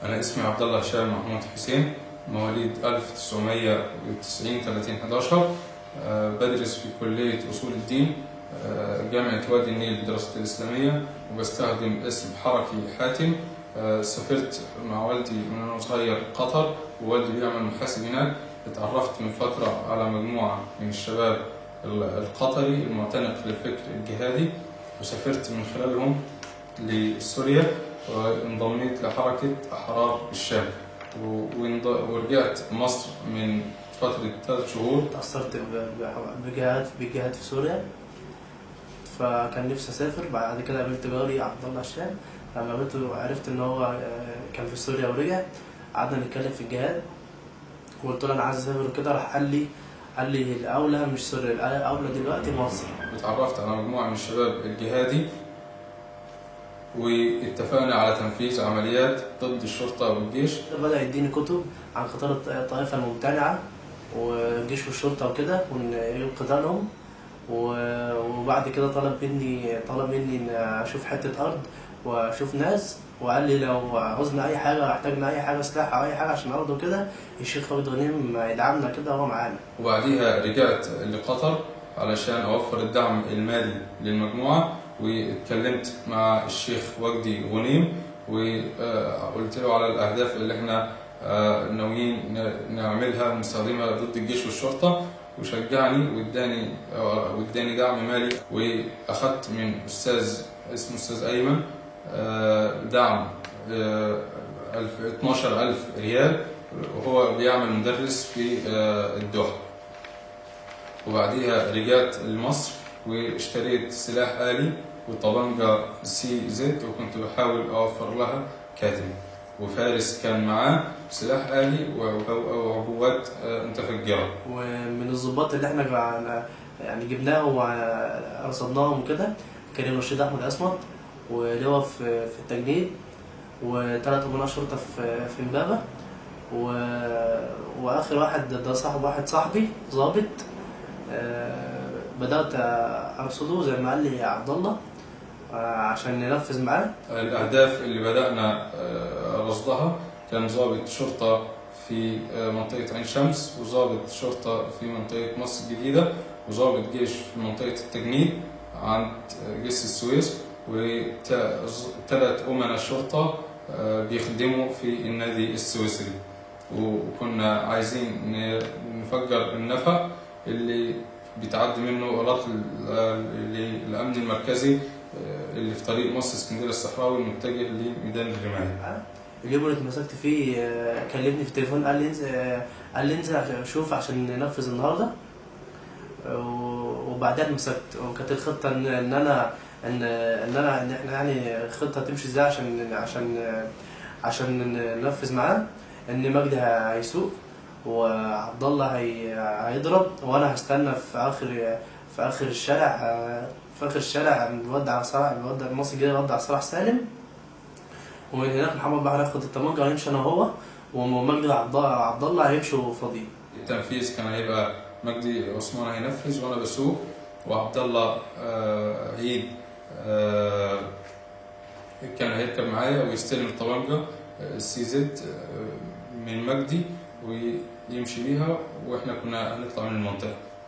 أنا اسمي عبد الله هشام محمود حسين، مواليد 1990 30/11، بدرس في كلية أصول الدين جامعة وادي النيل للدراسات الإسلامية، وبستخدم اسم حركي حاتم. سافرت مع والدي من وأنا صغير قطر، ووالدي بيعمل محاسب هناك. اتعرفت من فترة على مجموعة من الشباب القطري المعتنق للفكر الجهادي، وسافرت من خلالهم لسوريا وانضميت لحركة أحرار الشام، ورجعت مصر من فترة 3 شهور. تأثرت بجهاد في سوريا، فكان نفسي أسافر. بعد كده قابلت جاري عبد الله هشام، لما قابلته عرفت إن هو كان في سوريا ورجع. قعدنا نتكلم في الجهاد وقلت له أنا عايز أسافر وكده، راح قال لي الأولى مش سوريا، الأولى دلوقتي مصر. اتعرفت على مجموعة من الشباب الجهادي واتفقنا على تنفيذ عمليات ضد الشرطة والجيش. بدأ يديني كتب عن قتال الطائفة الممتنعة والجيش والشرطة وكده وقتالهم، وبعد كده طلب مني إن أشوف حتة أرض وأشوف ناس، وقال لي لو عوزنا أي حاجة، احتاجنا أي حاجة، سلاح أو أي حاجة عشان أرض وكده، الشيخ وجدي غنيم يدعمنا كده وهو معانا. وبعديها رجعت لقطر علشان أوفر الدعم المالي للمجموعة، واتكلمت مع الشيخ وجدي غنيم وقلت له على الأهداف اللي احنا ناويين نعملها ونستخدمها ضد الجيش والشرطة، وشجعني واداني دعم مالي. وأخدت من أستاذ اسمه أستاذ أيمن دعم 12,000 ريال، وهو بيعمل مدرس في الدوحة. وبعديها رجعت لمصر واشتريت سلاح آلي وطبنجة CZ، وكنت بحاول أوفر لها كاتم، وفارس كان معاه سلاح آلي وعبوات متفجرة. ومن الضباط اللي احنا يعني جبناهم ورصدناهم وكده، كريم رشيد أحمد عصمت، ولواء في التجنيد، و3 أمناء شرطة في إمبابة، وآخر واحد ده صاحب واحد صاحبي ضابط، بدأت أرصده زي ما قال لي عبد الله عشان ننفذ معاه. الأهداف اللي بدأنا رصدها كان ضابط شرطة في منطقة عين شمس، وضابط شرطة في منطقة مصر الجديدة، وضابط جيش في منطقة التجنيد عند جسر السويس، و3 أمناء شرطة بيخدموا في النادي السويسري. وكنا عايزين نفجر النفق اللي بيتعدي منه رطل للأمن المركزي اللي في طريق مصر اسكندرية الصحراوي المتجه لميدان الرماية. اليوم اللي اتمسكت فيه كلمني في التليفون، قال لي انزل عشان اشوف عشان ننفذ النهارده. وبعدها اتمسكت، وكانت الخطة ان انا ان ان انا ان احنا يعني الخطة هتمشي ازاي عشان عشان عشان ننفذ معاه، ان مجدي هيسوق وعبد الله هيضرب، وانا هستنى في اخر الشارع، بنودع صلاح، بنودع مصر الجديدة، بنودع صلاح سالم، ومن هناك محمد بحر هياخد الطمانجه وهنمشي انا وهو، ومجدي عبد الله هيمشوا فاضيين. التنفيذ كان هيبقى مجدي عثمان هينفذ وانا بسوق، وعبد الله عيد كان هيركب معايا ويستلم الطمانجه السي زد من مجدي ويمشي بيها، واحنا كنا هنطلع من المنطقة.